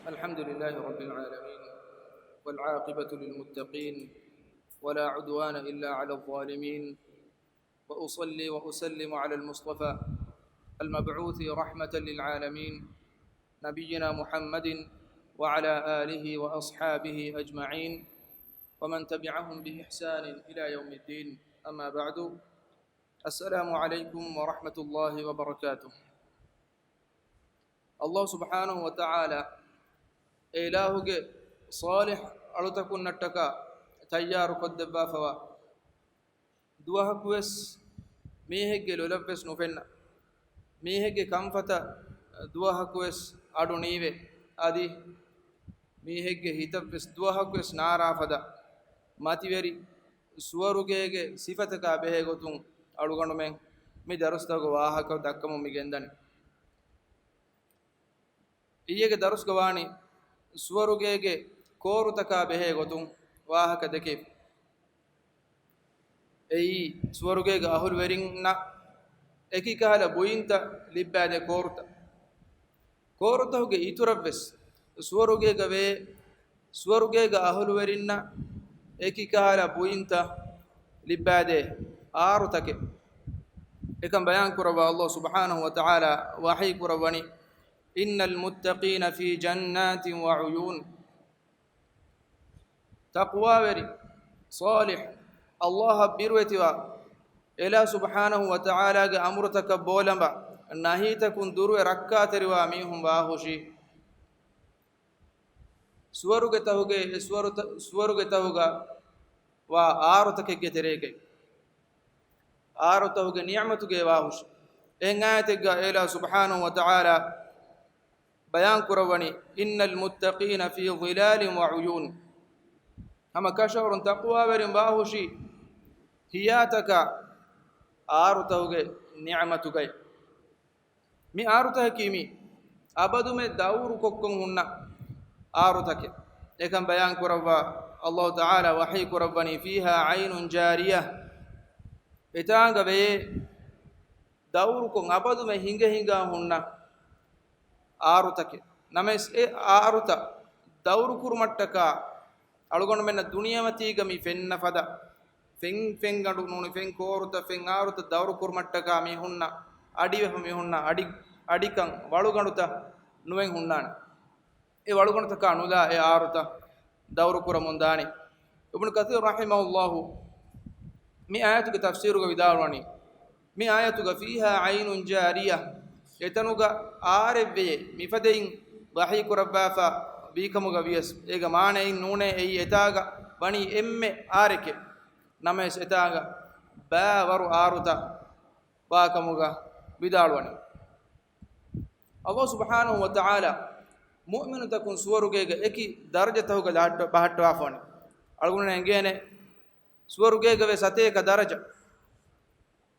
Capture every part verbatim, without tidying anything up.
الحمد لله رب العالمين، والعاقبة للمتقين، ولا عدوان إلا على الظالمين، وأصلي وأسلم على المصطفى المبعوث رحمة للعالمين، نبينا محمد وعلى آله وأصحابه أجمعين، ومن تبعهم بإحسان إلى يوم الدين. أما بعد، السلام عليكم ورحمة الله وبركاته. ﷲ ސުބްޙާނަހޫ ވަތަޢާލާ އެ އިލާހުގެ ޞާލިޙް އަޅުތަކުންނަށްޓަކާ ތައްޔާރު ކޮށްދެއްވާފަވާ ދުވަހަކުވެސް މީހެއްގެ ލޮލަށްވެސް ނުފެންނަ، މީހެއްގެ ކަންފަތަށް ދުވަހަކުވެސް އަޑު ނީވެ، އަދި މީހެއްގެ ހިތަށްވެސް ދުވަހަކުވެސް ނާރާފަދަ މަތިވެރި ސުވަރުގޭގެ ސިފަތަކާ ބެހޭ ގޮތުން އަޅުގަނޑުމެން މި ދަރުސްތަކުގެ ވާހަކަ ދައްކަމުން މި ގެންދަނީ. އިއްޔެގެ ދަރުސްގަ ވާނީ ސުވަރުގޭގެ ކޯރުތަކާ ބެހޭ ގޮތުން ވާހަކަ ދެކެވި. އެއީ ސުވަރުގޭގެ އަހުލުވެރިންނަށް އެކި ކަހަލަ ބުއިންތައް ލިއްބާދޭ ކޯރުތައް. ކޯރުތަކުގެ އިތުރަށްވެސް ސުވަރުގޭގަ ވޭ، ސުވަރުގޭގެ އަހުލުވެރިންނަށް އެކި ކަހަލަ ބުއިންތައް ލިއްބާދޭ އާރުތަކެއް. އެކަން ބަޔާން ކުރައްވާ ﷲ ސުބްޙާނަހޫ ވަތަޢާލާ ވަޙީ ކުރައްވަނީ، إن المتقين في جنات وعيون. ތަޤްވާވެރި، ޞާލިޙް، ﷲ އަށް ބިރުވެތިވާ، އެލާ ސުބްޙާނަހޫ ވަތަޢާލާގެ އަމުރުތަކަށް ބޯލަނބާ، ނަހީތަކުން ދުރުވެ ރައްކާތެރިވާ މީހުން ވާހުށީ، ސުވަރުގެތަކުގެ، ސުވަރުތަ-، ސުވަރުގެތަކުގަ ވާ އާރުތަކެއްގެ ތެރޭގައި، އާރުތަކުގެ ނިޢުމަތުގައި ވާހުށި. އެހެން އާޔަތެއްގަ އެލާ ސުބްޙާނަހޫ ވަތަޢާލާ ބަޔާން ކުރައްވަނީ، إن المتقين في ظلال وعيون. ހަމަ ކަށަވަރުން ތަޤްވާވެރިން ވާހުށީ ހިޔާތަކާ އާރުތަކުގެ ނިޢުމަތުގައި. މި އާރުތަކަކީ މި އަބަދުމެ ދައުރު ކޮށްކޮށް ހުންނަ އާރުތަކެއް. އެކަން ބަޔާން ކުރައްވާ، ﷲ ތަޢާލާ ވަޙީ ކުރައްވަނީ، فيها عين جارية. އެތާނގަ ވެޔޭ ދައުރުކޮށް އަބަދުމެ ހިނގަ ހިނގާ ހުންނަ އާރުތަކެއް. ނަމަވެސް އެ އާރުތައް ދައުރު ކުރުމަށްޓަކާ އަޅުގަނޑުމެންނަށް ދުނިޔެމަތީގަ މި ފެންނަ ފަދަ ފެން ފެންގަނޑު ނޫނީ، ފެން ކޯރުތައް، ފެން އާރުތައް ދައުރު ކުރުމަށްޓަކާ މި ހުންނަ އަޑިވެފަ މި ހުންނަ އަޑި، އަޑިކަން ވަޅުގަނޑުތައް ނުވެން ހުންނާނެ. އެ ވަޅުގަނޑުތަކާ ނުލާ އެ އާރުތައް ދައުރު ކުރަމުން ދާނެ. އިބްނު ކަސީރު ރަޙިމަހުﷲ މި އާޔަތުގެ ތަފްސީރުގަ ވިދާޅުވަނީ، މި އާޔަތުގަ فيها عين جارية، އެތަނުގަ އާރެއްވެޔޭ، މިފަދައިން ވަޙީ ކުރައްވާފަ ވީކަމުގަ ވިޔަސް، އޭގެ މާނައެއް ނޫނޭ އެއީ އެތާގަ ވަނީ އެންމެ އާރެކޭ. ނަމަވެސް އެތާގަ ބައިވަރު އާރުތައް ވާކަމުގަ ވިދާޅުވަނީ. ﷲ ސުބްޙާނަހޫ ވަތަޢާލާ މުއުމިނުތަކުން ސުވަރުގޭގަ އެކި ދަރަޖަތަކުގަ ލަހައްޓަ-، ބަހައްޓަވާފަވަނީ. އަޅުގަނޑު އެނގޭނެ ސުވަރުގޭގަ ވެސް ސަތޭކަ ދަރަޖަ.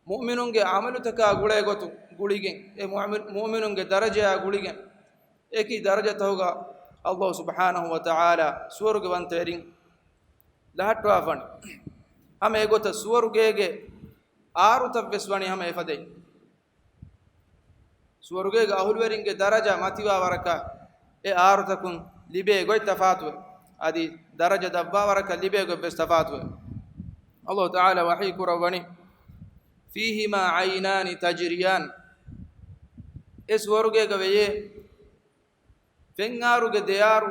މުއުމިނުންގެ ޢަމަލުތަކާ ގުޅޭ ގޮތުން ގުޅިގެން، އެ މުއުމި-، މުއުމިނުންގެ ދަރަޖަޔާ ގުޅިގެން، އެކި ދަރަޖަތަކުގަ ﷲ ސުބްޙާނަހޫ ވަތަޢާލާ ސުވަރުގެ ވަންތަވެރިން ލަހައްޓަވާފަވަނީ. ހަމަ އެގޮތަށް ސުވަރުގޭގެ އާރުތައް ވެސް ވަނީ ހަމަ އެފަދައިން. ސުވަރުގޭގެ އަހުލުވެރިންގެ ދަރަޖަ މަތިވާ ވަރަކަށް އެ އާރުތަކުން ލިބޭ ގޮތް ތަފާތުވޭ. އަދި ދަރަޖަ ދަށްވާ ވަރަކަށް ލިބޭ ގޮތް ވެސް ތަފާތުވޭ. ﷲ ތަޢާލާ ވަޙީ ކުރައްވަނީ، فيهما عينان تجريان. އެ ސުވަރުގޭގަ ވެޔޭ ފެންއާރުގެ ދެއާރު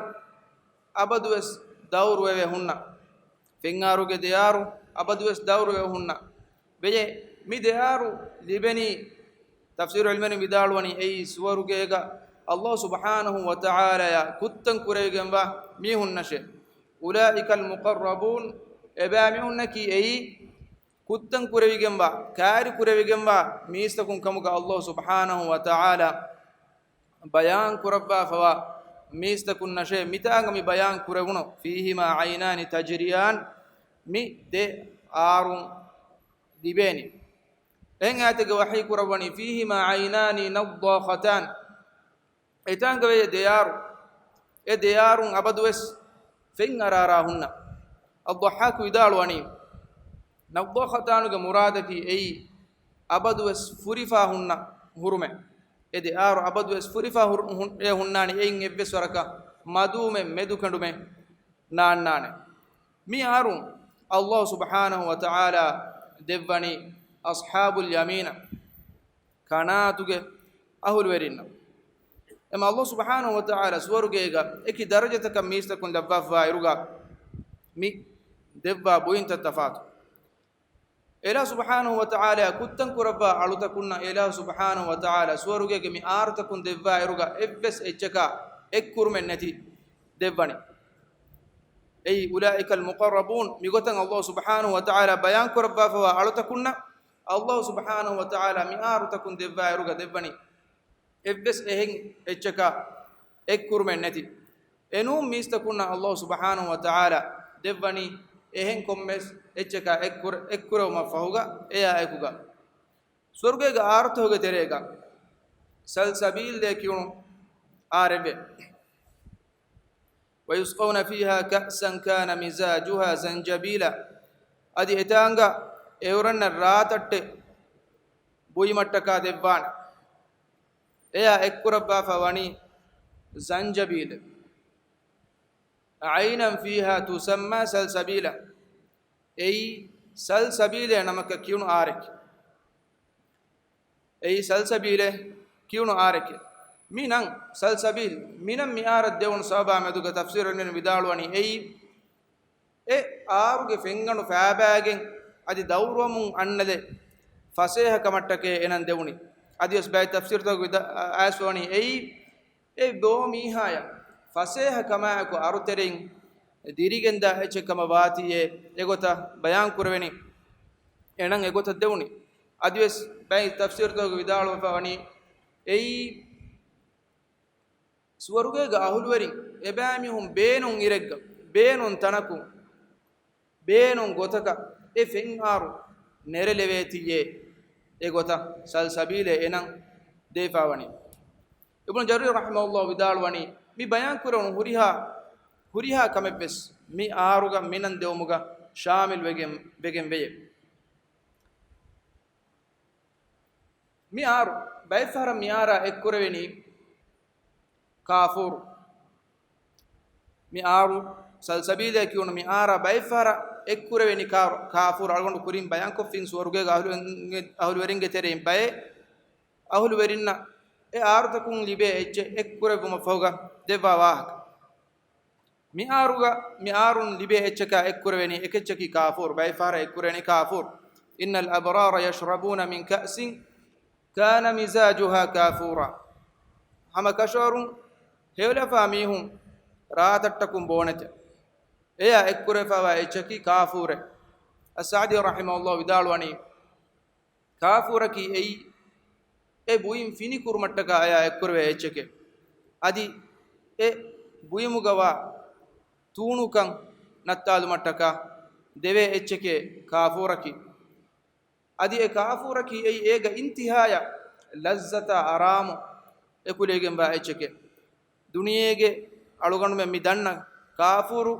އަބަދުވެސް ދައުރުވެވެ ހުންނަ. ފެންއާރުގެ ދެއާރު އަބަދުވެސް ދައުރުވެވެ ހުންނަ. ވެޔޭ، މި ދެއާރު ލިބެނީ ތަފްސީރު ޢިލްމުވެރިން ވިދާޅުވަނީ އެއީ ސުވަރުގޭގަ ﷲ ސުބްޙާނަހޫ ވަތަޢާލާޔާ ކުއްތަން ކުރެވިގެންވާ މީހުންނަށޭ. أولئك المقربون، އެބައިމީހުންނަކީ އެއީ ކުއްތަން ކުރެވިގެންވާ، ކައިރި ކުރެވިގެންވާ މީސްތަކުން ކަމުގަ ﷲ ސުބްޙާނަހޫ ވަތަޢާލާ ބަޔާން ކުރައްވާފަވާ މީސްތަކުންނަށޭ މިތާނގަ މި ބަޔާން ކުރެވުނު، فيهما عينان تجريان، މި ދެ އާރުން ލިބޭނީ. އެހެން އާޔަތެއްގަ ވަޙީ ކުރައްވަނީ، فيهما عينان نضاختان. އެތާނގަ ވެޔޭ ދެއާރު، އެ ދެއާރުން އަބަދުވެސް ފެން އަރާރާ ހުންނަ. އައްޟައްޙާކު ވިދާޅުވަނީ، ނަޟްޟާޚަތާނުގެ މުރާދަކީ އެއީ އަބަދުވެސް ފުރިފާ ހުންނަ ހުރުމެއް. އެ ދެއާރު އަބަދުވެސް ފުރިފާ ހުރު-، ހުން-، އެ ހުންނާނީ އެއިން އެއްވެސް ވަރަކަށް މަދޫމެއް މެދުކަނޑުމެއް ނާންނާނެ. މި އާރު ﷲ ސުބްޙާނަހޫ ވަތަޢާލާ ދެއްވަނީ އަޞްޙާބުލް ޔަމީނަށް، ކަނާތުގެ އަހުލުވެރިންނަށް. އެމަ ﷲ ސުބްޙާނަހޫ ވަތަޢާލާ ސުވަރުގޭގަ އެކި ދަރަޖަތަކަށް މީސްތަކުން ލައްވާފައިވާއިރުގަ މި ދެއްވާ ބުއިންތައް ތަފާތު. އެލާ ސުބްޙާނަހޫ ވަތަޢާލާ ކުއްތަން ކުރައްވާ އަޅުތަކުންނަށް އެލާ ސުބްޙާނަހޫ ވަތަޢާލާ ސުވަރުގޭގެ މި އާރުތަކުން ދެއްވާއިރުގަ އެއްވެސް އެއްޗަކާ އެއްކުރުމެއް ނެތި ދެއްވަނީ. އެއީ، އުލާއިކަލް މުޤައްރަބޫން، މިގޮތަށް ﷲ ސުބްޙާނަހޫ ވަތަޢާލާ ބަޔާން ކުރައްވާފަވާ އަޅުތަކުންނަށް ﷲ ސުބްޙާނަހޫ ވަތަޢާލާ މި އާރުތަކުން ދެއްވާއިރުގަ ދެއްވަނީ އެއްވެސް އެހެން އެއްޗަކާ އެއްކުރުމެއް ނެތި. އެނޫން މީސްތަކުންނަށް ﷲ ސުބްޙާނަހޫ ވަތަޢާލާ ދެއްވަނީ އެހެން ކޮންމެސް އެއްޗަކާ އެއްކުރ-، އެއްކުރެވުމަށް ފަހުގަ އެޔާ އެކުގަ. ސުވަރުގޭގެ އާރުތަކުގެ ތެރޭގަ ސަލްސަބީލް ކިޔުނު އާރެއްވޭ. ويسقون فيها كأسا كان مزاجها زنجبيلا. އަދި އެތާނގަ އެއުރަންނަށް ރާތައްޓެއް ބުއިމަށްޓަކާ ދެއްވާނެ. އެޔާ އެއްކުރައްވާފަ ވަނީ ޒަންޖަބީލެއް. عينا فيها تسمى سلسبيلا. އެއީ ސަލްސަބީލޭ ނަމަކަށް ކިޔުނު އާރެކެ. އެއީ ސަލްސަބީލޭ ކިޔުނު އާރެކެ. މި ނަން ސަލްސަބީލް، މި ނަން މި އާރަށް ދެވުނު ސަބަބާ މެދުގަ ތަފްސީރު ޢިލްމުވެރިން ވިދާޅުވަނީ އެއީ، އެ އާރުގެ ފެންގަނޑު ފައިބައިގެން އަދި ދައުރުވަމުން އަންނަލެއް ފަސޭހަ ކަމަށްޓަކައި އެ ނަން ދެވުނީ. އަދިވެސް ބައެއް ތަފްސީރުތަކުގަ ވިދާ-، އައިސްވަނީ އެއީ، އެ ބޯ މީހާޔަށް ފަސޭހަ ކަމާއެކު އަރުތެރެއިން ދިރިގެންދާ އެއްޗެއް ކަމަށް ވާތީއޭ އެގޮތަށް ބަޔާން ކުރެވެނީ. އެ ނަން އެގޮތަށް ދެވުނީ. އަދިވެސް ބައެއް ތަފްސީރުތަކުގަ ވިދާޅުވެފަ ވަނީ އެއީ، ސުވަރުގޭގެ އަހުލުވެރިން އެބައިމީހުން ބޭނުން އިރެއްގަ، ބޭނުން ތަނަކު، ބޭނުން ގޮތަކަށް އެ ފެންއާރު ނެރެލެވޭތީއޭ އެގޮތަށް ސަލްސަބީލޭ އެ ނަން ދެވިފައިވަނީ. އިބްނު ޖަރީރު ރަޙިމަހުﷲ ވިދާޅުވަނީ، މި ބަޔާން ކުރެވުނު ހުރިހާ، ހުރިހާ ކަމެއްވެސް މި އާރުގަ މި ނަން ދެވުމުގަ ޝާމިލް ވެގެން، ވެގެން ވެޔޭ. މި އާރު، ބައެއްފަހަރަށް މި އާރާ އެއްކުރެވެނީ ކާފޫރު. މި އާރު، ސަލްސަބީލޭ ކިޔުނު މި އާރާ ބައެއްފަހަރަށް އެއްކުރެވެނީ ކާ-، ކާފޫރު. އަޅުގަނޑު ކުރިން ބަޔާންކޮށްފިން ސުވަރުގޭގެ އަހުލުވެރިންގެ، އަހުލުވެރިންގެ ތެރެއިން ބައެއް އަހުލުވެރިންނަށް އެ އާރުތަކުން ލިބޭ އެއްޗެއް އެއްކުރެއްވުމަށްފަހުގަ ދެއްވާ ވާހަކަ. މި އާރުގަ، މި އާރުން ލިބޭ އެއްޗަކާ އެއްކުރެވެނީ އެކެއްޗަކީ ކާފޫރު، ބައެއްފަހަރަށް އެއްކުރެވެނީ ކާފޫރު. إن الأبرار يشربون من كأس كان مزاجها كافورا. ހަމަ ކަށަވަރުން ހެޔޮލަފާ މީހުން ރާތައްޓަކުން ބޯނެތެ. އެޔާ އެއްކުރެވިފައިވާ އެއްޗަކީ ކާފޫރެއް. އައްސަޢްދީ ރަޙިމަހުﷲ ވިދާޅުވަނީ، ކާފޫރަކީ އެއީ އެ ބުއިން ފިނިކުރުމަށްޓަކާ އެޔާ އެއްކުރެވޭ އެއްޗެކޭ. އަދި އެ ބުއިމުގަވާ ތޫނުކަން ނައްތާލުމަށްޓަކާ ދެވޭ އެއްޗެކޭ ކާފޫރަކީ. އަދި އެ ކާފޫރަކީ އެއީ އޭގަ އިންތިހާޔަށް ލައްޒަތާ އަރާމު އެކުލެވިގެންވާ އެއްޗެކޭ. ދުނިޔޭގެ އަޅުގަނޑުމެން މި ދަންނަ ކާފޫރު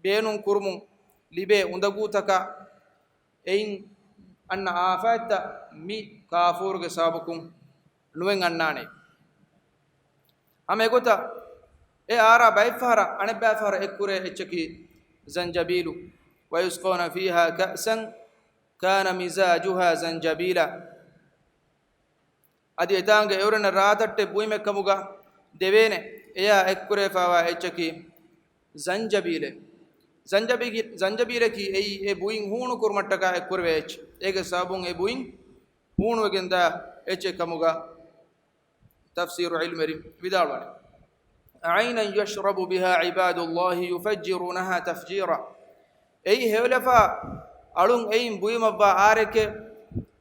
ބޭނުން ކުރުމުން ލިބޭ އުނދަގޫތަކާ އެއިން އަންނަ އާފާތްތައް މި ކާފޫރުގެ ސަބަބަކުން ނުވެން އަންނާނެ. ހަމަ އެގޮތަށް އެ އާރާ ބައެއްފަހަރަށް އަނެއްބައިފަހަރަށް އެއްކުރޭ އެއްޗަކީ ޒަންޖަބީލު. ويسقون فيها كأسا كان مزاجها زنجبيلا. އަދި އެތާނގަ އެއުރެންނަށް ރާތައްޓެއް ބުއިމެއްކަމުގަ ދެވޭނެ، އެޔާ އެއްކުރެވިފައިވާ އެއްޗަކީ ޒަންޖަބީލެއް. ޒަންޖަބީ-، ޒަންޖަބީލަކީ އެއީ އެ ބުއިން ހޫނުކުރުމަށްޓަކާ އެއްކުރެވޭ އެއްޗެއް. އޭގެ ސަބަބުން އެ ބުއިން ހޫނުވެގެންދާ އެއްޗެއް ކަމުގަ ތަފްސީރު ޢިލްމުވެރިން ވިދާޅުވަނީ. عينا يشرب بها عباد الله يفجرونها تفجيرا. އެއީ ހެޔޮލަފާ އަޅުން އެއިން ބުއިމަށްވާ އާރެކޭ.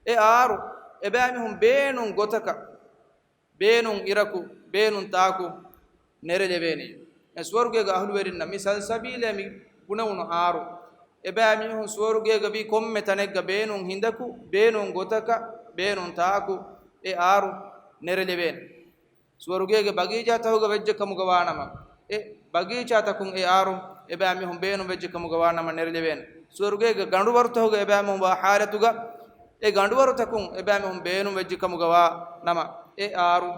އެ އާރު އެބައިމީހުން ބޭނުން ގޮތަކަށް، ބޭނުން އިރަކު، ބޭނުން ތާކު ނެރެލެވޭނެޔެވެ. ސުވަރުގޭގެ އަހުލުވެރިންނަށް މި ސަލްސަބީލޭ މި ބުނެވުނު އާރު އެބައިމީހުން ސުވަރުގޭގަ ވީ ކޮންމެ ތަނެއްގަ ބޭނުން ހިނދަކު، ބޭނުން ގޮތަކަށް، ބޭނުން ތާކު އެ އާރު ނެރެލެވޭނެ. ސުވަރުގޭގެ ބަގީޗާތަކުގަ ވެއްޖެ ކަމުގަ ވާނަމަ، އެ ބަގީޗާތަކުން އެ އާރު އެބައިމީހުން ބޭނުން ވެއްޖެ ކަމުގަ ވާނަމަ ނެރެލެވޭނެ. ސުވަރުގޭގެ ގަނޑުވަރުތަކުގަ އެބައިމީހުން ވާ ޙާލަތުގަ، އެ ގަނޑުވަރުތަކުން އެބައިމީހުން ބޭނުން ވެއްޖެ ކަމުގަ ވާ ނަމަ، އެ އާރު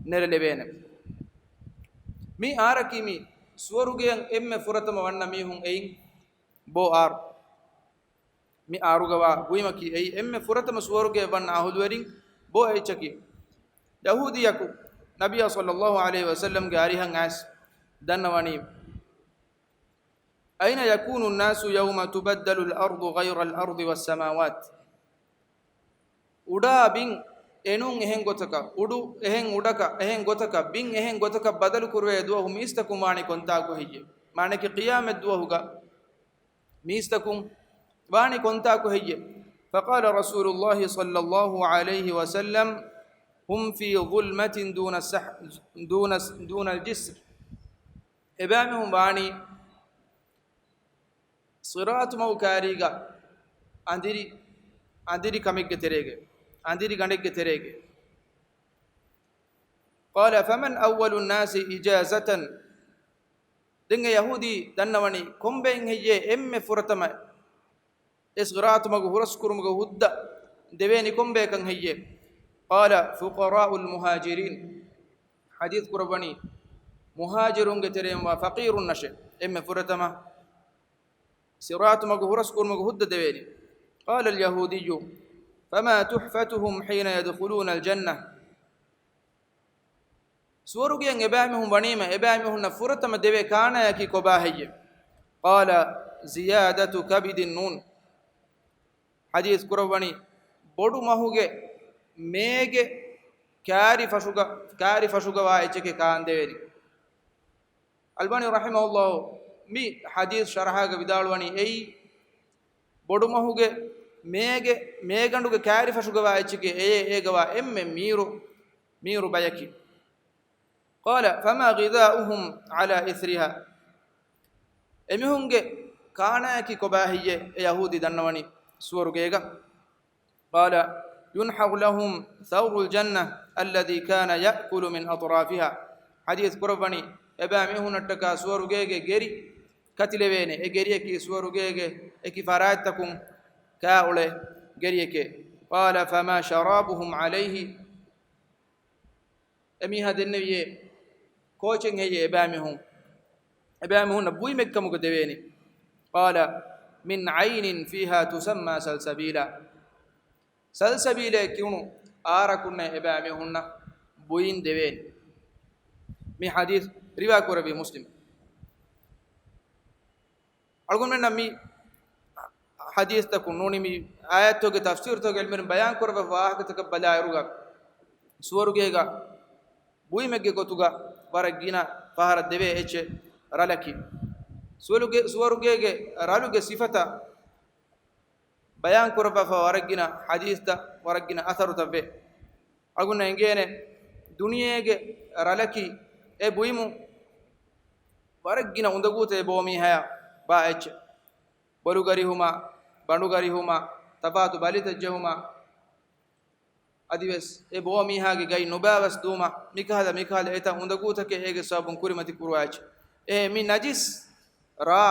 ނެރެލެވޭނެ. މި އާރަކީ މި ސުވަރުގެއަށް އެންމެ ފުރަތަމަ ވަންނަ މީހުން އެއިން ބޯ އާރު. މި އާރުގަވާ ބުއިމަކީ އެއީ އެންމެ ފުރަތަމަ ސުވަރުގެއަށް ވަންނަ އަހުލުވެރިން ބޯ އެއްޗަކީ. ޔަހޫދީއަކު ނަބިއްޔާ ޞައްލައްލާހު ޢަލައިހި ވަސައްލަމްގެ އަރިހަށް އައިސް ދަންނަވަނީ، أين يكون الناس يوم تبدل الأرض غير الأرض والسماوات؟ އުޑާ ބިން އެނޫން އެހެން ގޮތަކަށް، އުޑު އެހެން އުޑަކަށް، އެހެން ގޮތަކަށް، ބިން އެހެން ގޮތަކަށް ބަދަލު ކުރުވޭ ދުވަހު މީސްތަކުން ވާނީ ކޮންތާކު ހެއްޔެވެ؟ މާނައަކީ ޤިޔާމަތް ދުވަހުގަ މީސްތަކުން ވާނީ ކޮންތާކު ހެއްޔެވެ؟ فقال رسول الله صلى الله عليه وسلم، هم في ظلمة دون السح-، دون، دون الجسر. އެބައިމީހުން ވާނީ ޞިރާޠު މަގު ކާރީގަ އަނދިރި، އަނދިރި ކަމެއްގެ ތެރޭގަ، އަނދިރި ގަނޑެއްގެ ތެރޭގަ. قال فمن أول الناس إجازة؟ ދެން އެ ޔަހޫދީ ދަންނަވަނީ ކޮންބައިން ހެއްޔޭ އެންމެ ފުރަތަމަ އެ ޞިރާޠު މަގު ހުރަސްކުރުމުގެ ހުއްދަ ދެވޭނީ ކޮންބަޔަކަށް ހެއްޔޭ؟ قال فقراء المهاجرين. ޙަދީޘް ކުރައްވަނީ މުހާޖިރުންގެ ތެރެއިން ވާ ފަޤީރުންނަށޭ އެންމެ ފުރަތަމަ ޞިރާޠު މަގު ހުރަސްކުރުމުގެ ހުއްދަ ދެވޭނީ. قال اليهودي فما تحفتهم حين يدخلون الجنة؟ ސުވަރުގެއަށް އެބައިމީހުން ވަނީމަ، އެބައިމީހުންނަށް ފުރަތަމަ ދެވޭ ކާނާޔަކީ ކޮބާ ހެއްޔެވެ؟ قال زيادة كبد النون. ޙަދީޘް ކުރައްވަނީ ބޮޑު މަހުގެ މޭގެ ކާރި ފަށުގަ، ކާރި ފަށުގަވާ އެއްޗެކޭ ކާން ދެވޭނީ. އަލްބާނީ ރަޙިމަހުﷲ މި ޙަދީޘް ޝަރަޙާގަ ވިދާޅުވަނީ އެއީ ބޮޑު މަހުގެ މޭގެ، މޭގަނޑުގެ ކާރި ފަށުގަވާ އެއްޗެކޭ އެޔޭ އޭގަވާ އެންމެ މީރު، މީރު ބަޔަކީ. قال فما غذاؤهم على إثرها؟ އެމީހުންގެ ކާނާޔަކީ ކޮބާ ހެއްޔޭ އެ ޔަހޫދީ ދަންނަވަނީ ސުވަރުގޭގަ؟ قال ينحر لهم ثور الجنة الذي كان يأكل من أطرافها. ޙަދީޘް ކުރައްވަނީ އެބައިމީހުންނަށްޓަކާ ސުވަރުގޭގެ ގެރި ކަތިލެވޭނެ، އެ ގެރިއަކީ ސުވަރުގޭގެ އެކި ފަރާތްތަކުން ކާ އުޅޭ ގެރިއެކޭ. قال فما شرابهم عليه؟ އެމީހާ ދެންނެވިޔޭ ކޯޗެއް ހެއްޔޭ އެބައިމީހުން، އެބައިމީހުންނަށް ބުއިމެއްކަމުގަ ދެވޭނީ؟ قال من عين فيها تسمى سلسبيلا. ސަލްސަބީލޭ ކިޔުނު އާރަކުންނޭ އެބައިމީހުންނަށް ބުއިން ދެވޭނީ. މި ޙަދީޘް ރިވާ ކުރެއްވީ މުސްލިމް. އަޅުގަނޑުމެންނަށް މި ޙަދީޘްތަކުން ނޫނީ މި އާޔަތްތަކުގެ ތަފްސީރުތަކުގަ ޢިލްމުވެރިން ބަޔާން ކުރައްވާ ވާހަކަތަކަށް ބަލާއިރުގަ، ސުވަރުގޭގަ ބުއިމެއްގެ ގޮތުގަ ވަރަށް ގިނަ ފަހަރަށް ދެވޭ އެއްޗެއް ރަލަކީ. ސުވަރުގޭ، ސުވަރުގޭގެ ރަލުގެ ސިފަތައް ބަޔާން ކުރައްވާފަ ވަރަށް ގިނަ ޙަދީޘްތައް، ވަރަށް ގިނަ އަސަރުތައް ވޭ. އަޅުގަނޑަށް އެނގޭނެ ދުނިޔޭގެ ރަލަކީ އެ ބުއިމު ވަރަށް ގިނަ އުނދަގޫތައް އެ ބޯމީހާޔަށް ބާ އެއްޗެއް. ބޮލުގަރިހުމާ، ބަނޑުގަރިހުމާ، ތަފާތު ބަލިތައް ޖެހުމާ، އަދިވެސް އެ ބޯމީހާގެ ގައި ނުބާވަސް ދުވުމަށް މިކަހަލަ، މިކަހަލަ އެތައް އުނދަގޫތަކެއް އޭގެ ސަބަބުން ކުރިމަތި ކުރުވާ އެއްޗެއް. އެހެން މި ނަޖިސް ރާ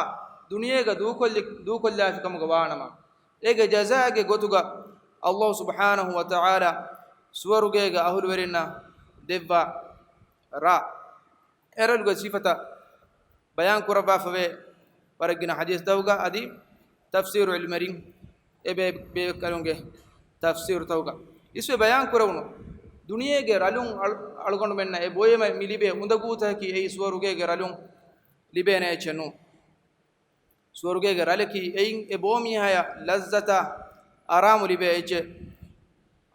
ދުނިޔޭގަ ދޫކޮށްލި، ދޫކޮށްލާފި ކަމުގަ ވާނަމަ، އޭގެ ޖަޒާގެ ގޮތުގަ ﷲ ސުބްޙާނަހޫ ވަތަޢާލާ ސުވަރުގޭގެ އަހުލުވެރިންނަށް ދެއްވާ ރާ، އެ ރަލުގެ ސިފަތައް ބަޔާން ކުރައްވާފަވޭ ވަރަށް ގިނަ ޙަދީޘްތަކުގަ އަދި ތަފްސީރު ޢިލްމުވެރިން އެ ބޭ، ބޭކަލުންގެ ތަފްސީރުތަކުގަ އިސްވެ ބަޔާން ކުރެވުނު. ދުނިޔޭގެ ރަލުން އަޅު، އަޅުގަނޑުމެންނަށް އެ ބުއިމަށް މި ލިބޭ އުނދަގޫތަކަކީ އެއީ ސުވަރުގޭގެ ރަލުން ލިބޭނެ އެއްޗެއް ނޫން. ސުވަރުގޭގެ ރަލަކީ އެއިން އެ ބޯމީހާޔަށް ލައްޒަތާ އަރާމު ލިބޭ އެއްޗެއް.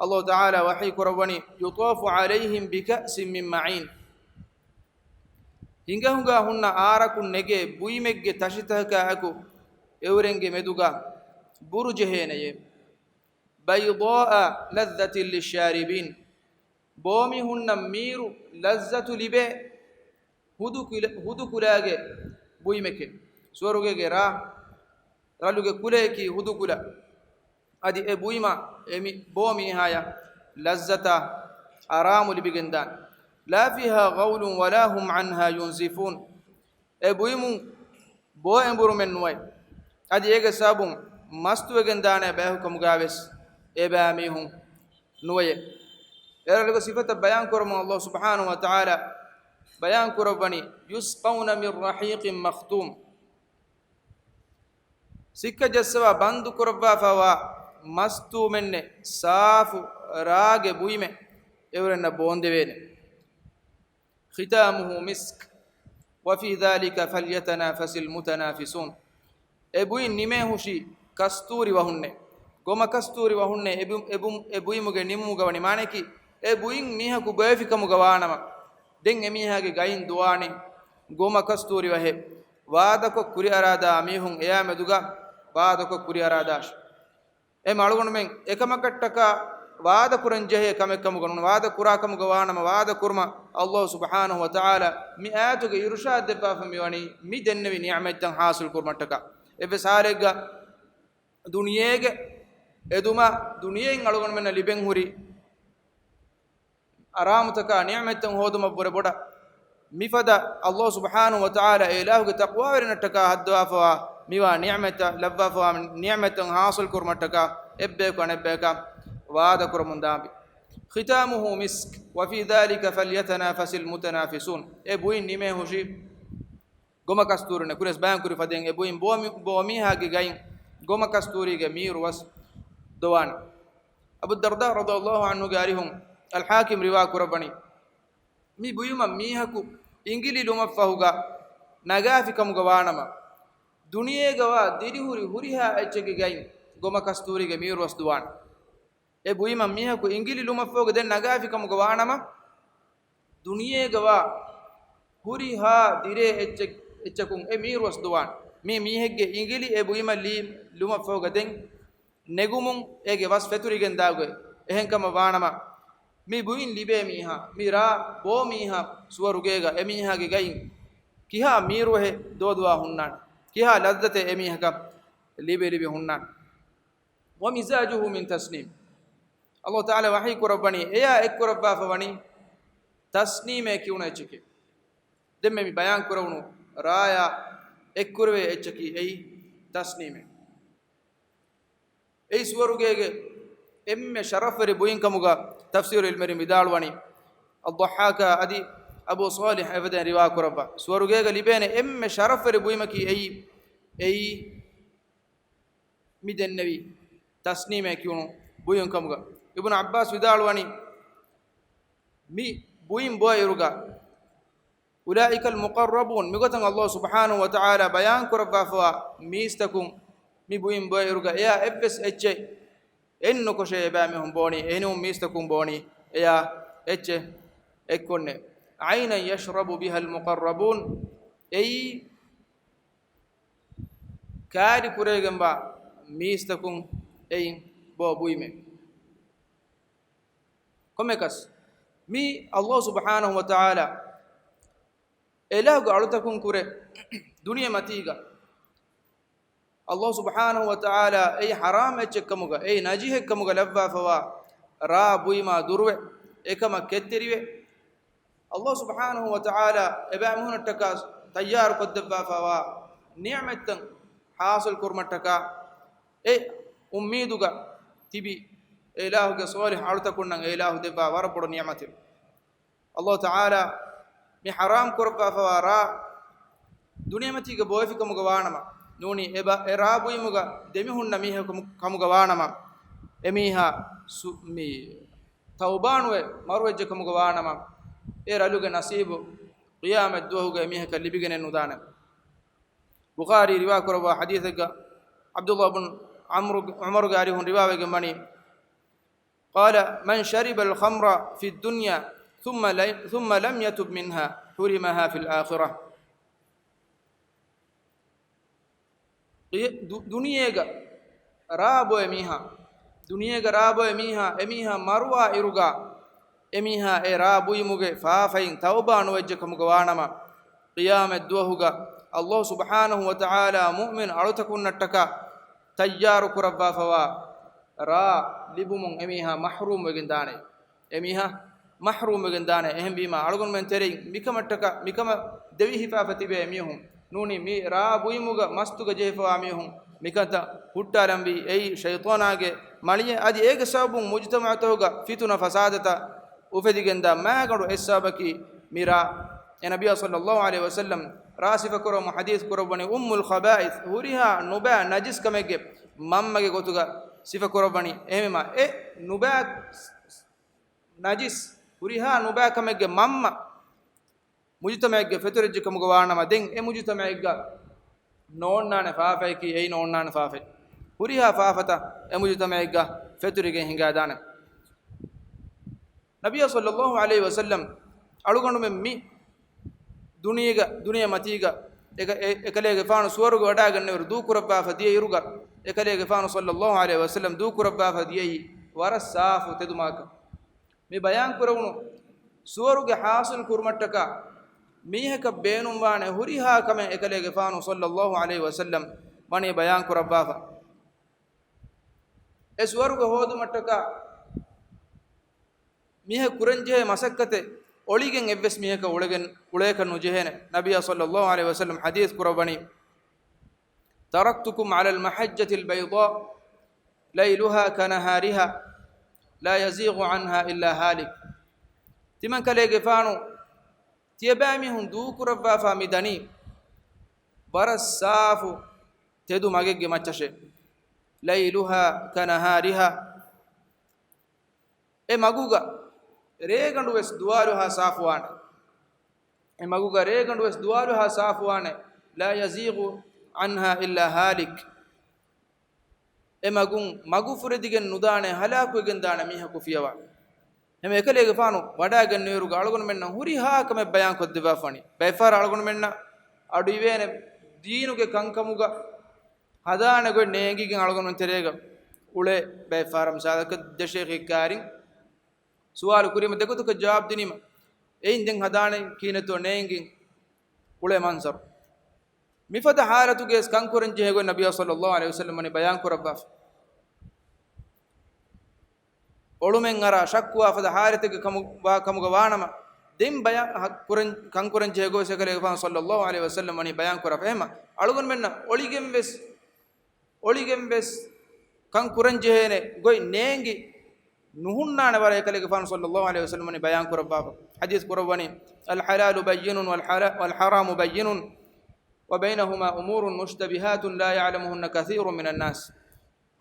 ﷲ ތަޢާލާ ވަޙީ ކުރައްވަނީ، يطاف عليهم بكأس من معين. ހިނގަ ހުނގާ ހުންނަ އާރަކުން ނެގޭ ބުއިމެއްގެ ތަށިތަކާއެކު އެއުރެންގެ މެދުގަ ބުރު ޖެހޭނެޔޭ. بيضاء لذة للشاربين. ބޯމީހުންނަށް މީރު ލައްޒަތު ލިބޭ ހުދު ކުލަ، ހުދު ކުލައިގެ ބުއިމެކޭ. ސުވަރުގޭގެ ރާ، ރަލުގެ ކުލަޔަކީ ހުދު ކުލަ. އަދި އެ ބުއިމަށް އެ މި، ބޯމީހާޔަށް ލައްޒަތާ އަރާމު ލިބިގެންދާނެ. لا فيها غول ولا هم عنها ينزفون. އެ ބުއިމުން ބޯ އެނބުރުމެއް ނުވޭ. އަދި އޭގެ ސަބަބުން މަސްތުވެގެންދާނެ ބަޔަކު ކަމުގަވެސް އެބައިމީހުން ނުވެޔޭ. އެރަލުގެ ސިފަތައް ބަޔާން ކުރަމުން ﷲ ސުބްޙާނަހޫ ވަތަޢާލާ ބަޔާން ކުރައްވަނީ، يسقون من رحيق مختوم. ސިއްކަ ޖައްސަވާ ބަންދު ކުރައްވާފައިވާ މަސްތޫމެއްނެއް، ސާފު ރާގެ ބުއިމެއް އެއުރެންނަށް ބޯންދެވޭނެ. ختامه مسك وفي ذلك فليتنافس المتنافسون. އެ ބުއިން ނިމޭހުށީ ކަސްތޫރި ވަހުންނޭ. ގޮމަ ކަސްތޫރި ވަހުންނޭ އެ ބު-، އެ ބު-، އެ ބުއިމުގެ ނިމުމުގަ ވަނީ. މާނައަކީ، އެ ބުއިން މީހަކު ބޮއެފިކަމުގަ ވާނަމަ، ދެން އެމީހާގެ ގައިން ދުވާނީ ގޮމަ ކަސްތޫރި ވަހެއް. ވާދަކޮށް ކުރިއަރާދާ މީހުން އެޔާމެދުގަ ވާދަކޮށް ކުރިއަރާދާށި. އެ އަޅުގަނޑުމެން އެކަމަކަށްޓަކާ ވާދަ ކުރަން ޖެހޭ ކަމެއް ކަމުގަ ނޫން. ވާދަ ކުރާ ކަމުގަ ވާނަމަ، ވާދަ ކުރުމަށް ﷲ ސުބްޙާނަހޫ ވަތަޢާލާ މި އާޔަތުގެ އިރުޝާދު ދެއްވާފަ މިވަނީ މި ދެންނެވި ނިޢުމަތްތައް ޙާޞިލް ކުރުމަށްޓަކާ. އެއްވެސް ޙާލެއްގަ ދުނިޔޭގެ އެދުމާ ދުނިޔެއިން އަޅުގަނޑުމެންނަށް ލިބެން ހުރި އަރާމުތަކާ ނިޢުމަތްތައް ހޯދުމަށްވުރެ ބޮޑަށް މިފަދަ ﷲ ސުބްޙާނަހޫ ވަތަޢާލާ އެ އިލާހުގެ ތަޤްވާވެރިންނަށްޓަކާ ހައްދަވާފަވާ މިވާ ނިޢުމަތަށް ލައްވާފަވާ ނިޢުމަތްތައް ޙާޞިލް ކުރުމަށްޓަކާ އެއްބަޔަކު އަނެއްބަޔަކާ ވާދަ ކުރަމުން ދާންވީ. ختامه مسك وفي ذلك فليتنافس المتنافسون. އެ ބުއިން ނިމޭހުށީ ގޮމަ ކަސްތޫރިންނޭ. ކުރިޔަސް ބަޔާން ކުރި ފަދައިން އެ ބުއިން ބޯ މި-، ބޯ މީހާގެ ގައިން ގޮމަ ކަސްތޫރީގެ މީރު ވަސް ދޮވާނެ. އަބު ދަރްދާ ރަޟިޔަﷲ ޢަންހުގެ އަރިހުން އަލްޙާކިމް ރިވާ ކުރައްވަނީ، މި ބުއިމަށް މީހަކު އިނގިލި ލުމަށްފަހުގަ ނަގާފިކަމުގަ ވާނަމަ، ދުނިޔޭގަވާ ދިރިހުރި ހުރިހާ އެއްޗެއްގެ ގައިން ގޮމަ ކަސްތޫރީގެ މީރު ވަސް ދުވާނެ. އެ ބުއިމަށް މީހަކު އިނގިލި ލުމަށްފަހުގަ ދެން ނަގާފިކަމުގަ ވާނަމަ، ދުނިޔޭގަވާ ހުރިހާ ދިރޭ އެއްޗެއް-، އެއްޗަކުން އެ މީރު ވަސް ދުވާނެ. މީ މީހެއްގެ އިނގިލި އެ ބުއިމަށް ލީ-، ލުމަށްފަހުގަ ދެން ނެގުމުން އޭގެ ވަސް ފެތުރިގެން ދާގޮތް. އެހެންކަމަށް ވާނަމަ، މި ބުއިން ލިބޭ މީހާ، މި ރާ ބޯ މީހާ ސުވަރުގޭގަ އެމީހާގެ ގައިން ކިހާ މީރުވަހެއް ދޯދުވާ ހުންނާނެ؟ ކިހާ ލައްޒަތެއް އެމީހަކަށް ލިބި ލިބި ހުންނާނެ؟ ومزاجه من تسنيم. ﷲ ތަޢާލާ ވަޙީ ކުރައްވަނީ، އެޔާ އެއްކުރައްވާފަ ވަނީ ތަސްނީމޭ ކިޔުނު އެއްޗެކޭ. ދެންމެ މި ބަޔާން ކުރެވުނު ރާޔާ އެއްކުރެވޭ އެއްޗަކީ އެއީ ތަސްނީމޭ. އެއީ ސުވަރުގޭގެ އެންމެ ޝަރަފްވެރި ބުއިން ކަމުގަ ތަފްސީރު ޢިލްމުވެރިން ވިދާޅުވަނީ، އައްޟައްޙާކާ އަދި އަބޫ ޞާލިޙް އެފަދައިން ރިވާ ކުރައްވާ، ސުވަރުގޭގަ ލިބޭނެ އެންމެ ޝަރަފްވެރި ބުއިމަކީ އެއީ، އެއީ މި ދެންނެވި ތަސްނީމޭ ކިޔުނު ބުއިން ކަމުގަ. އިބްނު ޢައްބާސް ވިދާޅުވަނީ، މި ބުއިން ބޮއި އިރުގަ، أولئك المقربون، މިގޮތަށް ﷲ ސުބްޙާނަހޫ ވަތަޢާލާ ބަޔާން ކުރައްވާފަވާ މީސްތަކުން މި ބުއިން ބޮއި އިރުގަ އެޔާ އެއްވެސް އެއްޗެއް އެއްނުކޮށޭ އެބައިމީހުން ބޯނީ، އެހެނިހުން މީސްތަކުން ބޯނީ އެޔާ އެއްޗެއް އެއްކޮށްނެ. عينا يشرب بها المقربون، އެއީ ކާރި ކުރެވިގެންވާ މީސްތަކުން އެއިން ބޯ ބުއިމެއް. ކޮންމެކަސް، މީ ﷲ ސުބްޙާނަހޫ ވަތަޢާލާ އެ އިލާހުގެ އަޅުތަކުން ކުރެ ދުނިޔެމަތީގަ ﷲ ސުބްޙާނަހޫ ވަތަޢާލާ އެއީ ޙަރާމް އެއްޗެއްކަމުގަ، އެއީ ނަޖިހެއްކަމުގަ ލައްވާފަވާ ރާ ބުއިމާ ދުރުވެ، އެކަމަށް ކެތްތެރިވެ، ﷲ ސުބްޙާނަހޫ ވަތަޢާލާ އެބައިމީހުންނަށްޓަކާ ތައްޔާރު ކޮށްދެއްވާފަވާ ނިޢުމަތްތައް ޙާޞިލް ކުރުމަށްޓަކާ އެ އުއްމީދުގަ ތިބި އެ އިލާހުގެ ޞާލިޙް އަޅުތަކުންނަށް އެ އިލާހު ދެއްވާ ވަރަށް ބޮޑު ނިޢުމަތެއް. ﷲ ތަޢާލާ މި ޙަރާމް ކުރައްވާފަވާ ރާ ދުނިޔެމަތީގަ ބޮއެފިކަމުގަ ވާނަމަ، ނޫނީ އެބަ-، އެ ރާ ބުއިމުގަ ދެމިހުންނަ މީހަކު ކަމު-، ކަމުގަ ވާނަމަ، އެމީހާ ސު-، މި ތައުބާނުވެ މަރުވެއްޖެ ކަމުގަ ވާނަމަ، އެ ރަލުގެ ނަސީބު ޤިޔާމަތް ދުވަހުގަ އެމީހަކަށް ލިބިގެނެއް ނުދާނެ. ބުޚާރީ ރިވާ ކުރައްވާ ޙަދީޘެއްގަ ޢަބްދުﷲ ބުން ޢަމްރު، ޢުމަރުގެ އަރިހުން ރިވާވެގެން ވަނީ، قال من شرب الخمر في الدنيا ثم ل-، ثم لم يتب منها حرمها في الآخرة. ދު-، ދުނިޔޭގަ ރާ ބޮއެ މީހާ، ދުނިޔޭގަ ރާ ބޮއެ މީހާ، އެމީހާ މަރުވާ އިރުގަ، އެމީހާ އެ ރާ ބުއިމުގެ ފާފައިން ތައުބާ ނުވެއްޖެ ކަމުގަ ވާނަމަ، ޤިޔާމަތް ދުވަހުގަ ﷲ ސުބްޙާނަހޫ ވަތަޢާލާ މުއުމިން އަޅުތަކުންނަށްޓަކާ ތައްޔާރު ކުރައްވާފަވާ ރާ ލިބުމުން އެމީހާ މަޙްރޫމް ވެގެން ދާނެ. އެމީހާ މަޙްރޫމް ވެގެން ދާނެ. އެހެންވީމާ، އަޅުގަނޑުމެން ތެރެއިން މިކަމަށްޓަކާ، މިކަމަށް ދެވިހިފާފަ ތިބޭ މީހުން ނޫނީ، މި ރާ ބުއިމުގަ މަސްތުގަ ޖެހިފަވާ މީހުން މިކަންތައް ހުއްޓާލަންވީ އެއީ ޝައިޠާނާގެ މަޅިއެއް. އަދި އޭގެ ސަބަބުން މުޖުތަމަޢުތަކުގަ ފިތުނަ ފަސާދަތައް އުފެދިގެންދާ މާގަނޑު އެއް ސަބަބަކީ މި ރާ އެ ނަބިއްޔާ ޞައްލައްލާހު ޢަލައިހި ވަސައްލަމް ރާ ސިފަކުރައްވަމުން ޙަދީޘް ކުރައްވަނީ އުއްމުލް ޚަބާއިޘް، ހުރިހާ ނުބައި ނަޖިސް ކަމެއްގެ މަންމަގެ ގޮތުގަ ސިފަކުރައްވަނީ. އެހެންވީމާ އެ ނުބައި ނަޖިސް، ހުރިހާ ނުބައި ކަމެއްގެ މަންމަ މުޖުތަމަޢެއްގަ ފެތުރެއްޖެ ކަމުގަ ވާނަމަ، ދެން އެ މުޖުތަމަޢެއްގަ ނޯންނާނެ ފާފައަކީ އެއީ ނޯންނާނެ ފާފައެއް. ހުރިހާ ފާފަތައް އެ މުޖުތަމަޢެއްގަ ފެތުރިގެން ހިނގާދާނެ. ނަބިއްޔާ ޞައްލައްލާހު ޢަލައިހި ވަސައްލަމް އަޅުގަނޑުމެން މި ދުނިޔޭގަ، ދުނިޔެ މަތީގަ އެކަ-، އެ-، އެކަލޭގެފާނު ސުވަރުގެ ވަޑައިގަންނައިރު ދޫކުރައްވާފަ ދިޔައިރުގަ، އެކަލޭގެފާނު ޞައްލައްލާހު ޢަލައިހި ވަސައްލަމް ދޫކުރައްވާފަ ދިޔައީ ވަރަށް ސާފު ތެދުމަގަކަށް. މި ބަޔާންކުރެވުނު ސުވަރުގެ ޙާޞިލް ކުރުމަށްޓަކާ މީހަކަށް ބޭނުންވާނެ ހުރިހާ ކަމެއް އެކަލޭގެފާނު ޞައްލައްލާހު ޢަލައިހި ވަސައްލަމް ވަނީ ބަޔާންކުރައްވާފަ. އެ ސުވަރުގެ ހޯދުމަށްޓަކާ މީހަކު ކުރަންޖެހޭ މަސައްކަތެއް އޮޅިގެން އެއްވެސް މީހަކަށް އުޅެގެން، އުޅޭކަށް ނުޖެހޭނެ. ނަބިއްޔާ ޞައްލައްލާހު ޢަލައިހި ވަސައްލަމް ޙަދީޘް ކުރައްވަނީ، تركتكم على المحجة البيضاء ليلها كنهارها لا يزيغ عنها إلا هالك. ތިމަންކަލޭގެފާނު ތިޔަބައިމީހުން ދޫކުރައްވާފާ މި ދަނީ ވަރަށް ސާފު ތެދު މަގެއްގެ މައްޗަށޭ. ليلها كنهارها. އެ މަގުގަ ރޭގަނޑު ވެސް ދުވާލުހާ ސާފުވާނެ. އެ މަގުގަ ރޭގަނޑު ވެސް ދުވާލުހާ ސާފުވާނެ. لا يزيغ عنها إلا هالك. އެ މަގުން މަގު ފުރެދިގެން ނުދާނެ، ހަލާކުވެގެން ދާނެ މީހަކު ފިޔަވާ. އެހެން އެކަލޭގެފާނު ވަޑައިގެންނެވިއިރުގަ އަޅުގަނޑުމެންނަށް ހުރިހާ ކަމެއް ބަޔާން ކޮށްދެއްވާފަނީ. ބައެއްފަހަރަށް އަޅުގަނޑުމެންނަށް އަޑުއިވޭނެ ދީނުގެ ކަންކަމުގަ ހަދާނެ ގޮތް ނޭނގިގެން އަޅުގަނޑުމެން ތެރޭގަ އުޅޭ. ބައެއްފަހަރަށް މިސާލަކަށް ދެ ޝޭޚެއް ކާރިން ސުވާލު ކުރީމަ ދެގޮތަކަށް ޖަވާބު ދިނީމަ، އެއިން ދެން ހަދާނެ ކީނެތޯ ނޭނގިން އުޅޭ މަންޒަރު. މިފަދަ ހާލަތުގައި ވެސް ކަންކުރަން ޖެހޭ ގޮތް ނަބިއްޔާ ޞައްލައްލާހު ޢަލައިހި ވަސައްލަމް ވަނީ ބަޔާން ކުރައްވާފަ. އޮޅުމެއް އަރާ ޝައްކުވާ ފަދަ ހާލަތެއްގެ ކަމު-، ވާ ކަމުގަ ވާނަމަ، ދެން ބަޔާ-، ހަ-، ކުރަން-، ކަންކުރަން ޖެހޭ ގޮތް އެކަލޭގެފާނު ޞައްލައްލާހު ޢަލައިހި ވަސައްލަމް ވަނީ ބަޔާން ކުރާފަ. އެހެންމަ އަޅުގަނޑުމެންނަށް އޮޅިގެން ވެސް، އޮޅިގެން ވެސް ކަން ކުރަން ޖެހޭނެ ގޮތް ނޭނގި ނުހުންނާނެ ވަރަށް އެކަލޭގެފާނު ޞައްލައްލާހު ޢަލައިހި ވަސައްލަމް ވަނީ ބަޔާން ކުރައްވާފަ. ޙަދީޘް ކުރައްވަނީ، الحلال بين والحرا-، والحرام بين وبينهما أمور مشتبهات لا يعلمهن كثير من الناس.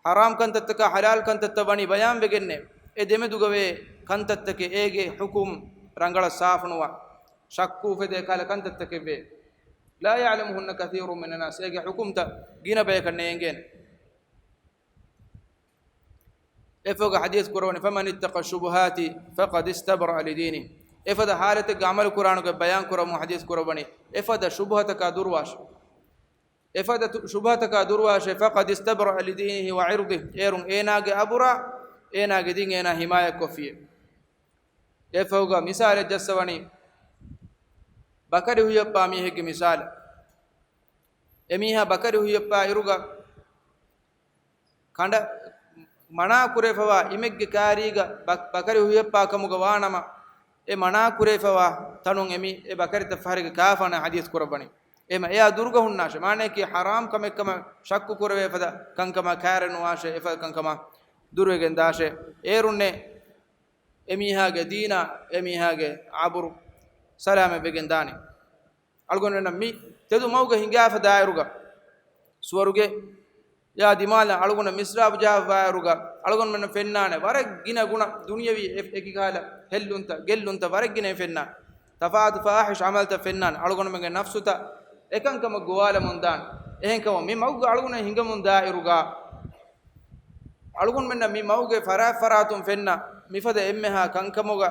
ޙަރާމް ކަންތައްތަކާ ޙަލާލް ކަންތައްތައް ވަނީ ބަޔާންވެގެންނޭ. އެ ދެމެދުގަވޭ ކަންތައްތަކެއް އޭގެ ޙުކުމް ރަނގަޅަށް ސާފުނުވާ، ޝައްކު އުފެދޭ ކަހަލަ ކަންތައްތަކެއްވޭ. لا يعلمهن كثير من الناس. އޭގެ ޙުކުމްތައް ގިނަ ބަޔަކަށް ނޭނގޭނެ. އެފަދަ ޙަދީޘް ކުރައްވަނީ، فمن اتقى الشبهات فقد استبرأ لدينه. އެފަދަ ޙާލަތެއްގެ ޢަމަލު ކުރާނުގެ ބަޔާން ކުރަމުން ޙަދީޘް ކުރައްވަނީ، އެފަދަ ޝުބުހަތަކާ ދުރުވާށޭ. އެފަދަ ތު-، ޝުބުހަތަކާ ދުރުވާށޭ، فقد استبرأ لدينه وعرضه. އޭރުން އޭނާގެ އަބުރާ، އޭނާގެ ދީން އޭނާ ޙިމާޔަތްކޮށްފިޔޭ. އެފަދަ މިސާލެއް ޖައްސަވަނީ، ބަކަރި ހުއްޔައްޕާ މީހެއްގެ މިސާލެއް. އެމީހާ ބަކަރި ހުއްޔައްޕާ އިރުގަ، ކަނޑަ މަނާ ކުރެފަވާ އިމެއްގެ ކާރީގަ ބަ-، ބަކަރި ހުއްޔައްޕާ ކަމުގަ ވާނަމަ، އެ މަނާ ކުރެފަވާ ތަނުން އެމީ އެ ބަކަރިތައް ފަހަރެއްގެ ކާފާނަ ޙަދީޘް ކުރައްވަނީ. އެހެމަ އެއާ ދުރުގަ ހުންނާށޭ. މާނައަކީ ޙަރާމް ކަމެއްކަމަށް ޝައްކު ކުރެވޭ ފަދަ ކަންކަމާ ކާރެއް ނުވާށޭ، އެފަދަ ކަންކަމާ ދުރުވެގެން ދާށޭ. އޭރުންނޭ އެމީހާގެ ދީނާ، އެމީހާގެ އަބުރު ސަލާމަތްވެގެން ދާނީ. އަޅުގަނޑުމެންނަށް މި ތެދު މަގުގަ ހިނގާފަ ދާއިރުގަ، ސުވަރުގެ ޔާ ދިމާލަށް އަޅުގަނޑަށް މިސްރާބު ޖަހާފަ ދާއިރުގަ، އަޅުގަނޑުމެންނަށް ފެންނާނެ ވަރަށް ގިނަ ގުނަ، ދުނިޔަވީ އެ-، އެކި ކަހަލަ ހެއްލުންތައް، ގެއްލުންތައް ވަރަށް ގިނައިން ފެންނާނެ. ތަފާތު ފާޙިޝް ޢަމަލްތައް ފެންނާނެ. އަޅުގަނޑުމެންގެ ނަފްސުތައް އެކަންކަމަށް ގޮވާލަމުން ދާނެ. އެހެންކަމުން މި މަގުގަ އަޅުގަނޑު ހިނގަމުން ދާއިރުގަ، އަޅުގަނޑުމެންނަށް މި މަގުގެ ފަރާތް ފަރާތުން ފެންނަ މިފަދަ އެންމެހާ ކަންކަމުގަ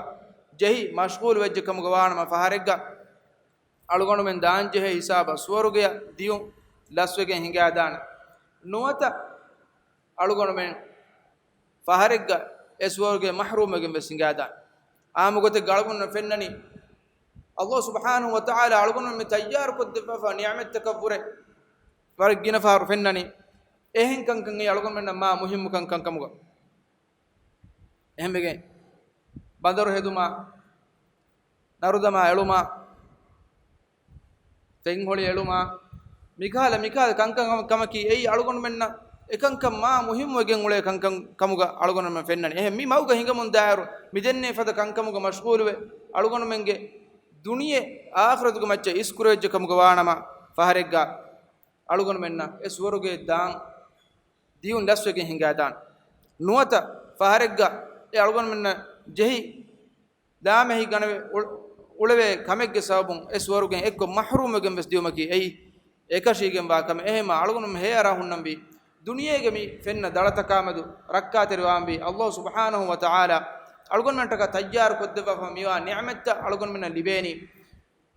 ޖެހި މަޝްޣޫލު ވެއްޖެ ކަމުގަ ވާނަމަ ފަހަރެއްގަ، އަޅުގަނޑުމެން ދާންޖެހޭ ހިސާބަށް ސުވަރުގެއަށް ދިޔުން ލަސްވެގެން ހިނގާދާނެ. ނުވަތަ އަޅުގަނޑުމެން ފަހަރެއްގަ އެ ސުވަރުގެ މަޙްރޫމްވެގެން ވެސް ހިނގާދާނެ. އާއްމު ގޮތެއްގަ އަޅުގަނޑުމެން ފެންނަނީ، ﷲ ސުބްޙާނަހޫ ވަތަޢާލާ އަޅުގަނޑުމެން މި ތައްޔާރު ކޮށްދެއްވާފަ ނިޢުމަތްތަކަށްވުރެ ވަރަށް ގިނަ ފަހަރު ފެންނަނީ. އެހެން ކަންކަން އެއީ އަޅުގަނޑުމެންނަށް މާ މުހިއްމު ކަންކަން ކަމުގަ. އެހެންވެގެން ބަނދަރު ހެދުމާ، ނަރުދަމާ އެޅުމާ، ފެންހޮޅި އެޅުމާ، މިކަހަލަ، މިކަހަލަ ކަންކަން ކަމަކީ އެއީ އަޅުގަނޑުމެންނަށް އެކަންކަން މާ މުހިއްމުވެގެން އުޅޭ ކަންކަން ކަމުގަ އަޅުގަނޑުމެން ފެންނަނީ. އެހެން މި މަގުގަ ހިނގަމުން ދާއިރު މިދެންނެވި ފަދަ ކަންކަމުގަ މަޝްޣޫލުވެ، އަޅުގަނޑުމެންގެ ދުނިޔެ އާޚިރަތުގެ މައްޗަށް އިސްކުރެވިއްޖެ ކަމުގަ ވާނަމަ، ފަހަރެއްގަ އަޅުގަނޑުމެންނަށް އެ ސުވަރުގެ ދާން ދިޔުން ލަސްވެގެން ހިނގާދާނެ. ނުވަތަ ފަހަރެއްގަ އެ އަޅުގަނޑުމެންނަށް ޖެހި ލާމެހި ގަނެވެ އުޅ-، އުޅެވޭ ކަމެއްގެ ސަބަބުން އެ ސުވަރުގެން އެއްކޮށް މަޙްރޫމްވެގެން ވެސް ދިޔުމަކީ އެއީ އެކަށީގެންވާ ކަމެއް. އެހެންމާ އަޅުގަނޑުމެން ހޭއަރާ ހުންނަންވީ ދުނިޔޭގެ މި ފެންނަ ދަޅަތަކާމެދު ރައްކާތެރިވާންވީ ﷲ ސުބްޙާނަހޫ ވަތަޢާލާ އަޅުގަނޑުމެންޓަކަށް ތައްޔާރު ކޮށްދެއްވާފަ މިވާ ނިޢުމަތްތައް އަޅުގަނޑުމެންނަށް ލިބޭނީ.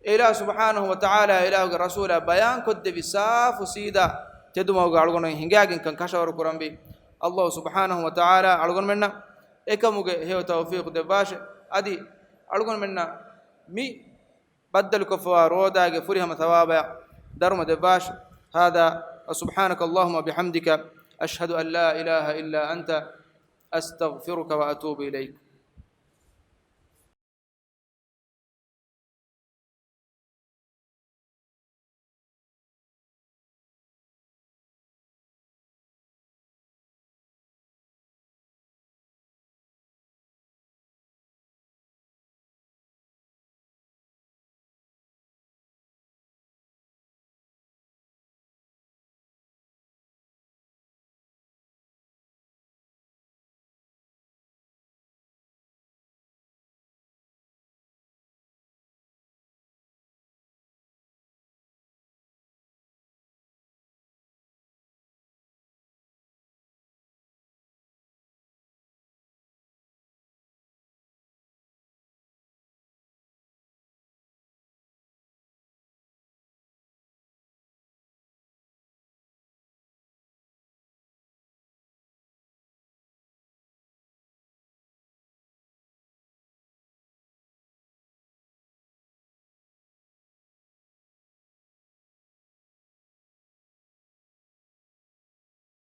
އެ އިލާހު ސުބްޙާނަހޫ ވަތަޢާލާ އިލާހުގެ ރަސޫލާ ބަޔާން ކޮށްދެއްވި ސާފު ސީދާ ތެދުމަގުގަ އަޅުގަނޑުމެން ހިނގާގެންކަން ކަށަވަރު ކުރަންވީ. ﷲ ސުބްޙާނަހޫ ވަތަޢާލާ އަޅުގަނޑުމެންނަށް އެކަމުގެ ހެޔޮ ތައުފީޤު ދެއްވާށެ. އަދި އަޅުގަނޑުމެންނަށް މި ބައްދަލުކޮށްފަވާ ރޯދާގެ ފުރިހަމަ ޘަވާބާ ދަރުމަ ދެއްވާށެ. هذا وسبحانك اللهم وبحمدك، أشهد أن لا إله إلا أنت، أستغفرك وأتوب إليك.